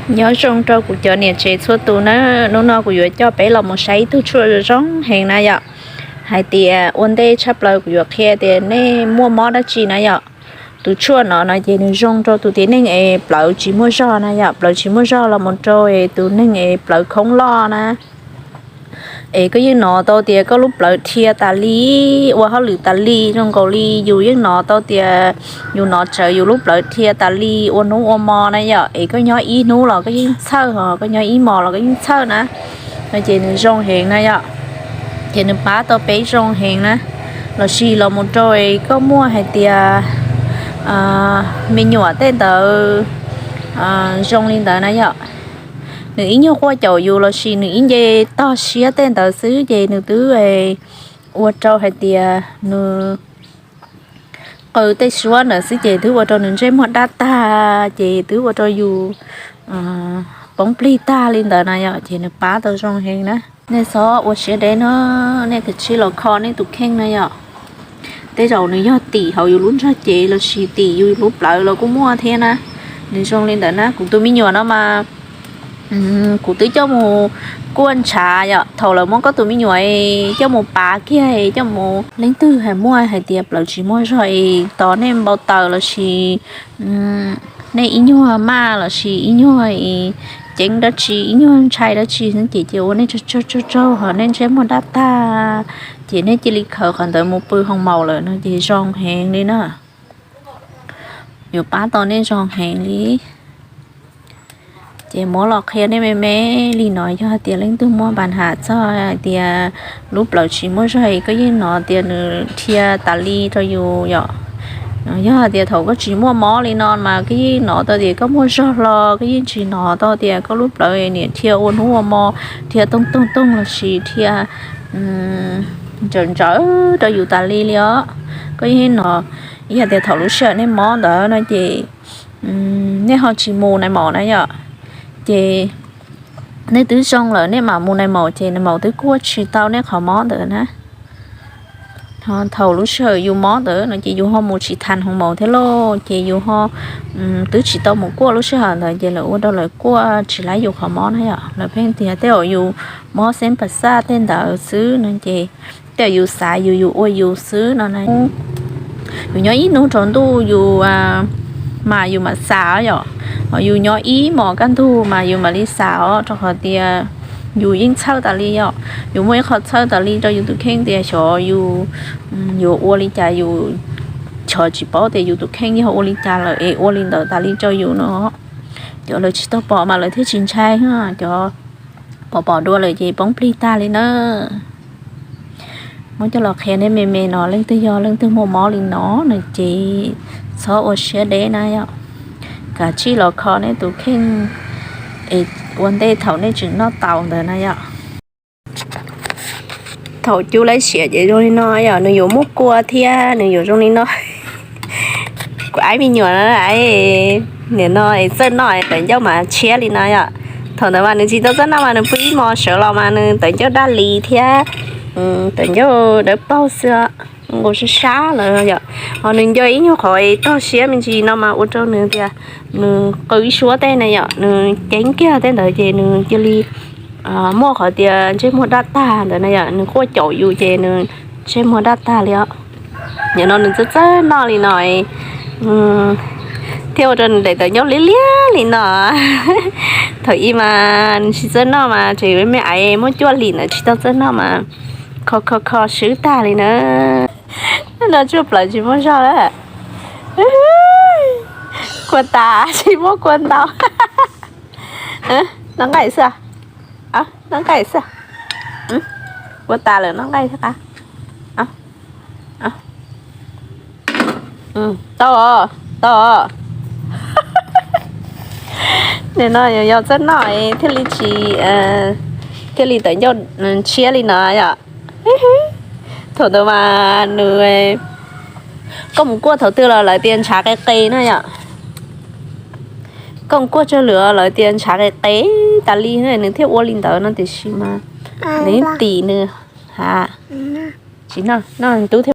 Nyob zoo rau kuv cov niam tsev txhua tus na, hnub no kuv yuav coj peb los mus saib ib tug tshuaj zoo heev na yom. Hais tias ua ntej tshaj plaws kuv yuav qhia tias nej muaj mob dab tsi na yom. Tus tshuaj no no ces nws zoo rau tus tib neeg es plawv tsis muaj zog na yom, plawv tsis muaj zog los mus rau es tus neeg es plawv khoob loj na. Es koj yeej hnov tau tias koj lub plawv dhia tas li, ua hauj lwm tas li, zoo nkaus li yus yeej hnov tau tias yus hnov tsawv yus lub plawv dhia tas li ua hnub ua hmo na yom. Es koj nyob ib hnub los koj yeej txhawj, ho koj nyob ib hmos los koj yeej txhawj na. No ces nws zoo heev na yom. Ces nws pab tau peb zoo heev na. Los sis los mus rau es koj muaj hais tias me nyuam tej ntawd zoo li ntawd na yom. Nws ib nyuag quaj caum yus los sis nws ib nce tog siab tej ntawd xwb ces nws twb ua rau hais tias nws qw tej suab ntawd xwb ces twb ua rau nws ntsej muag dab tag, ces twb ua rau yus poob plig tag li ntawd na yom. Ces nws pab tau zoo heev na. Nej txhob ua siab deb no, nej kav tsij los kho nej tus kheej na yom. Tej zaum nws yog tim hauv yus lub ntsag cev los sis tim yus lub plawv los kuj muaj thiab na. Nws zoo li ntawd na, kuv tus me nyuam no mas kuv twb coj mus kuaj ntshav yom. Thaum lawv muab koj tus me nyuam coj mus pav kiag, coj mus, leej twg hais muaj hais tias plawv tsis muaj zog es tos nej npau taws los sis nej ib nyuag maj los sis ib nyuag ceeb dab tsi, ib nyuag ntshai dab tsi xwb ces cia ua nej tsaug tsaug tsaug ho nej ntsej muag dab tag, ces nej cia li khaws qhov ntawd mus pw hoo maus lawm no ces zoo heev li na. Yuav pab tau nej zoo heev li. Ces muab los qhia nej me me li no, yog hais tias leej twg muaj npa ham txog hais tias lub plawv tsis muaj zog, koj yeej hnov tias nws dhia tas li rau yus yom. Yog hais tias thaum koj tsis muaj mob li no mas koj yeej hnov tau tias koj muaj zog hlo, koj yeej tsis hnov tau tias koj lub plawv niam dhia ua hnub ua hmo, dhia tooj tooj tooj los sis dhia ntsawm ntsawm rau yus tas li li os. Koj yeej hnov, yog tias thaum lub sij hawm nej mob ntawd no ces nej ho tsis mus nais maum na yom, ces nej twb zoo lawm nej mam mus nais maum ces nais maum twb kuaj tsis tau nej qhov mob ntawd na. Thaum lub sij hawm yus mob ntawd no ces yus ho mus tsis thas hoo maus thiab lauj, ces yus ho twb tsis tau mus kuaj lub sij hawm ntawd ces lawv ua rau lawv kuaj tsis laib yus qhov mob na yom. Lawv pheej tias tej zaum yus mob xeeb pas xaj tej ntawd xwb no ces tej zaum yus xav yus, yus ua yus xwb no na. Yus nyob ib hnub tsaus ntuj yus mas yus mam xav yom, ho yus nyob ib hmos kaj ntug mas yus mam li xav os, rau qhov tias yus yeej txhawj tas li yom. Yus muaj ib qho txhawj tas li rau yus tus kheej tias xyov yus yuav ua li cas, yus xyov tsis paub tias yus tus kheej yog ua li cas lawm es ua li ntawd tas li rau yus no. Cov lawv tsis tau pom mas lawv thiaj tsis ntshai, cov pom pom dua lawm ces poob plig tag li na. Muab coj los qhia nej me me no, leej twg yog leej twg muaj mob li no no ces txhob ua siab deb na yom. Kav tsij los kho nej tus kheej es ua ntej thaum nej tseem noj tau ntawd na yom. Thaum cub lawv siam ces zoo li no yom, nws yuav muaj kua thiab nws yuav zoo li no. Kuv aib me nyuam no, nim no txawj noj tawv ncauj mas tshiab li no yom. Thaum ntawd mas nws tsis tau txawj noj mas nws pw ib hmos sawv los mas nws tawv ncauj daj li thiab tawv ncauj dawb paug xwb, nkaus sab sab lawm yom. Ho nws nco ib nyuag qhov tog siab me ntsis no mas ua rau nws tias nws qw ib suab tej na yom, nws ceeb kiag tej ntawd ces nws cia li muaj qhov tias ntsej muag daj tag ntawd na yom, nws quaj caum yus ces nws ntsej muag daj tag li os. Nim no nws txawj txawj noj li no thiaj ua rau nws daim tawv ncauj liab liab li no. Thaum ub mas nws tsis txawj noj mas tseem me me aiv muab cuaj hlis ntawd tsis tau txawj noj mas kho kho kho swb tag li na. No tsuj plaws tsis muaj zog lawm. Kua tas tsis muaj kua ntau. Noj nqaij xwb, noj nqaij xwb. Kua tas lawm noj nqaij thiab qab. Tau, tau. Nim no yog txawj noj thiaj li tsis, thiaj li tawv ncauj tshiab li no yom. Thaum ntawd mas nws, koj mus kuaj thaum twg los lawv tias ntshav qe qe na yom. Koj mus kuaj tsawg lwm lawv tias ntshav qe qe tas li nws thiaj ua li ntawd no tiam sis mas nws tim nws ha. Tsis noj, noj ntub thiab.